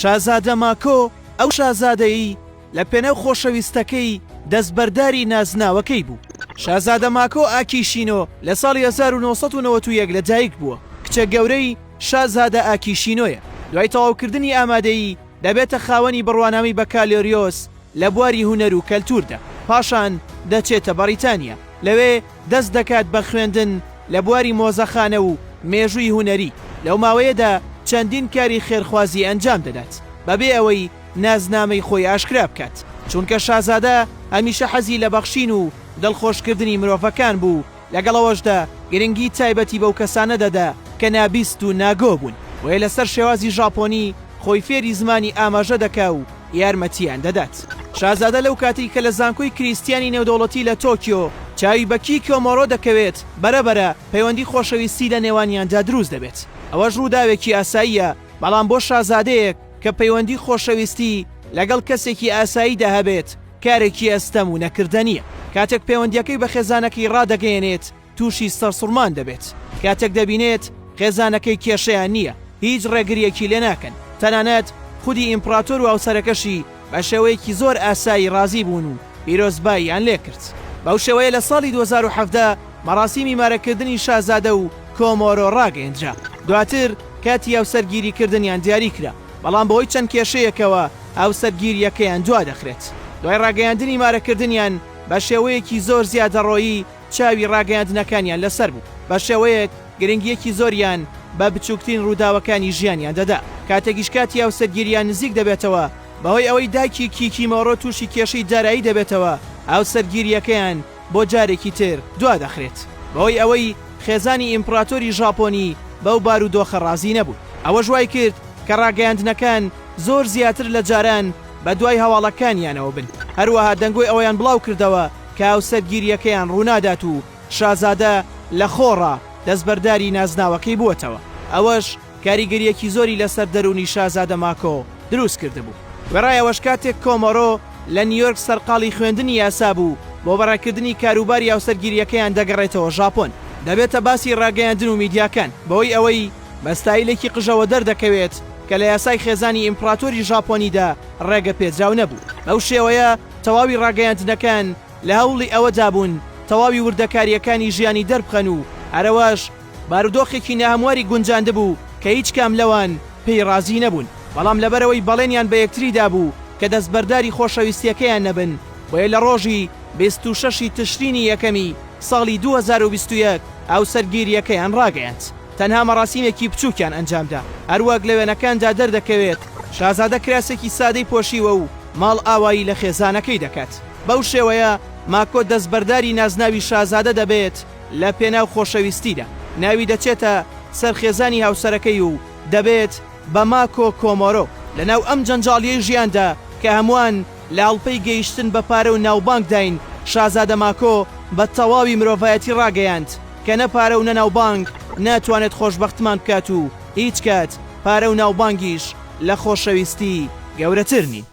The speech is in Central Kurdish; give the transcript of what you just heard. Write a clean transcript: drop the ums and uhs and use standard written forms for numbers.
شازادە ماکۆ ئەو شازادەیەی لە پێناو خۆشەویستەکەی دەستبەرداری نازناوەکەی بوو. شازادە ماکۆ ئاکیشینۆ لە ساڵی 1991 لە دایک بووە، کچە گەورەی شازادە ئاکیشینۆیە. دوای تەواوکردنی ئامادەیی دەبێتە خاوەنی بڕوانامەی بەکالۆریۆس لە بواری هونەر و کەلتووردا. پاشان دەچێتە بەڕیتانیا، لەوێ دەست دەکات بە خوێندن لە بواری مۆزەخانە و مێژووی هونەری، لەو ماوەیەدا چەندین کاری خێرخوازی ئەنجام دەدات بەبێ ئەوەی نازنامەی خۆی ئاشکرا بکات، چونکە شازادە هەمیشە حەزی لە بەخشین و دڵخۆشکردنی مرۆڤەکان بوو، لەگەڵ ئەوەشدا گرنگی تایبەتی بەو کەسانە دەدا کە نابیست و ناگۆ بوون، بۆیە لەسەر شێوازی ژاپۆنی خۆی فێری زمانی ئاماژە دەکا و یارمەتییان دەدات. شازادە لەو کاتەی کە لە زانکۆی کریستیانی نێودەوڵەتی لە تۆکیۆ چاوی بە کیکۆ مۆرۆ دەکەوێت، بەرەبەرە پەیوەندی خۆشەویستی لە نێوانیاندا دروست دەبێت. ئەوەش ڕووداوێکی ئاساییە، بەڵام بۆ شازادەیەک کە پەیوەندی خۆشەویستی لەگەڵ کەسێکی ئاساییدا هەبێت، کارێکی ئەستەم و نەکردەنییە. کاتێک پەیوەندییەکەی بە خێزانەکەی ڕادەگەیەنێت، تووشی سەرسوڕمان دەبێت کاتێک دەبینێت خێزانەکەی کێشەیان نییە، هیچ ڕێگرییەکی لێ ناکەن، تەنانەت خودی ئیمپڕاتۆر و هاوسەرەکەشی بە شێوەیەکی زۆر ئاسایی ڕازی بوون و پیرۆزباییان لێ کرد. بەو شێوەیە لە ساڵی 2017 مەڕاسیمی مارەکردنی شازادە و کۆمۆرۆ ڕاگەیەندرا، دواتر کاتی هاوسەرگیریکردنیان دیاری کرا، بەڵام بەهۆی چەند کێشەیەکەوە هاوسەرگیرییەکەیان دوا دەخرێت. دوای ڕاگەیاندنی مارەکردنیان بە شێوەیەکی زۆر زیادەڕۆیی چاوی ڕاگەیاندنەکانیان لەسەر بوو، بە شێوەیەک گرنگییەکی زۆریان بە بچووکترین ڕووداوەکانی ژیانیان دەدا. کاتێکیش کاتی هاوسەرگیرییان نزیک دەبێتەوە، بەهۆی ئەوەی دایکی کیکی مۆرۆ تووشی کێشەی دارایی دەبێتەوە، هاوسەرگیرییەکەیان بۆ جارێکی تر دوا دەخرێت، بەهۆی ئەوەی خێزانی ئیمپڕاتۆری ژاپۆنی بەو بارودۆخە ڕازی نەبوون. ئەوەش وای کرد کە ڕاگەیاندنەکان زۆر زیاتر لە جاران بەدوای هەواڵەکانیانەوە بن، هەروەها دەنگۆی ئەوەیان بڵاوکردەوە کە هاوسەرگیرییەکەیان ڕوونادات و شازادە لە خۆڕا دەستبەرداری نازناوەکەی بووەتەوە، ئەوەش کاریگەرییەکی زۆری لەسەر دەروونی شازادە ماکۆ دروست کردبوو. وێڕای ئەوەش کاتێک کۆمۆرۆ لە نیویۆرک سەرقاڵی خوێندنی یاسا بوو، بۆ بەڕێکردنی کاروباری هاوسەرگیرییەکەیان دەگەڕێتەوە ژاپۆن، دەبێتە باسی ڕاگەیاندن و میدیاکان، بەهۆی ئەوەی بە ستایلێکی قژەوە دەردەکەوێت کە لە یاسای خێزانی ئیمپڕاتۆری ژاپۆنیدا ڕێگەپێدراو نەبوو. بەو شێوەیە تەواوی ڕاگەیاندنەکان لە هەوڵی ئەوەدا بوون تەواوی وردەکارییەکانی ژیانی دەربخەن و هەرەواش بارودۆخێکی ناهەمواری گونجاندبوو کە هیچ کام لەوان پێی ڕازی نەبوون، بەڵام لەبەرئەوەی بەڵێنیان بە یەکتری دابوو کە دەستبەرداری خۆشەویستییەکەیان نەبن، بۆیە لە ڕۆژی 26 ی تشرینی یەکەمی ساڵی 2021 هاوسەرگیرییەکەیان ڕاگەیاند. تەنها مەڕاسیمێکی بچووکیان ئەنجامدا، هەروەک لە وێنەکاندا دەردەکەوێت شازادە کراسێکی سادەی پۆشیوە و ماڵئاوایی لە خێزانەکەی دەکات. بەو شێوەیە ماکۆ دەستبەرداری نازناوی شازادە دەبێت لە پێناو خۆشەویستیدا، ناوی دەچێتە سەر خێزانی هاوسەرەکەی و دەبێت بە ماکۆ کۆمۆرۆ. لەناو ئەم جەنجاڵییەی ژیاندا کە هەمووان لە هەڵپەی گەیشتن بە پارە و ناوبانگداین، شازادە ماکۆ بە تەواوی مرۆڤایەتی ڕاگەیاند کە نە پارە و نە ناوبانگ ناتوانێت خۆشبەختمان بکات و هیچ کات پارە و ناوبانگیش لە خۆشەویستی گەورەتر نین.